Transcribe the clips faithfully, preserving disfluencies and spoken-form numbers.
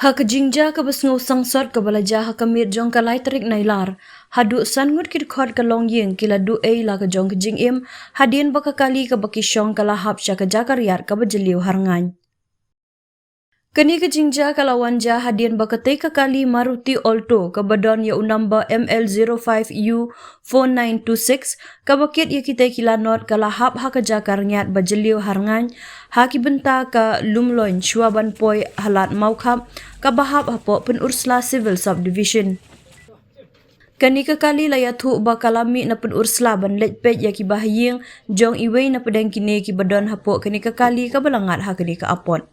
Ha ka jingjia kaba sngew sangsot kaba la jia ha ka miet jong ka lai tarik Nailar, haduh san ngut ki dkhot ka longïing ki la duh ei la ka jong ka jingim, hadien ba ka kali kaba ki shong ka la hap sha ka jaka riat kaba jylliew ha rngaiñ. Kane ka jingjia ka la wan jia hadien ba katei ka kali Maruti Alto kaba don ïa u number M L zero five U four nine two six, kaba kit ïa kitei ki lanot ka la hap ha ka jaka riat ba jylliew ha rngaiñ, ha ki bynta ka Lumloin shuwa ban poi ha Lad Mawkhap, kaba hap hapoh Pynursla Civil Subdivision. Kane ka kali la ïathuh ba ka la mih na Pynursla ban leit peit ïa ki bahaïing jong iwei na pdeng kine kiba don hapoh kane ka kali kaba la ngat ha kane ka apot.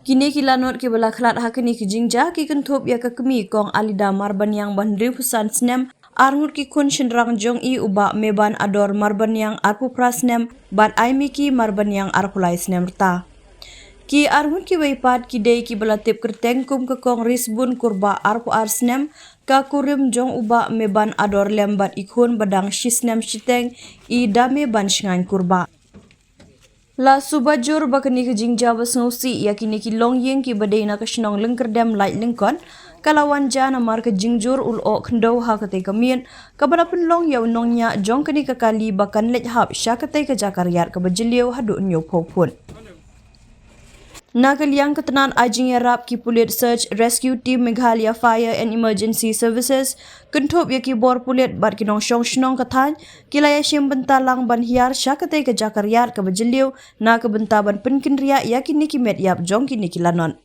Kine ki lanot kiba la khlad ha kane ka jingjia ki kynthup ïa ka kmie Kong Alida Marbaniang ba hynriewphew san snem, ar ngut ki khun shynrang jong i u Bah Meban Ador Marbaniang arphew phra snem, bad Aimiki Marbaniang arphew lai snem rta. Ki ar ngut kiwei pat ki dei kiba la tip kyrteng kum ka Kong Risbun Kurbah arphew ar snem, ka kurim jong u Bah Meban Ador lem bad i khun ba dang shi snem shiteng, i Dame Banshngaiñ Kurbah. La suba jur ba kane ka jingjia ba sngewsih ïa kine ki longïing kiba dei na ka shnong Lyngkyrdem Laitlyngkot ka la wan jia namar ka jingjur u lyoh khyndew ha katei ka miet, kaba la pynlong ïa u nongñiah jong kane ka kali ba kan leit hap sha katei ka jaka riat kaba jylliew haduh hynñiewphew phut. Na ka liang ka tnat ai jingïarap, ki pulit Search Rescue Team Meghalaya Fire and Emergency Services, kynthup ïa ki bor pulit bad ki nongshong shnong ka thaiñ, ki la ïashim bynta lang ban hiar sha katei ka jaka riat kaba jylliew, na ka bynta ban pynkynriah ïa kine ki met ïap jong kine ki lanot.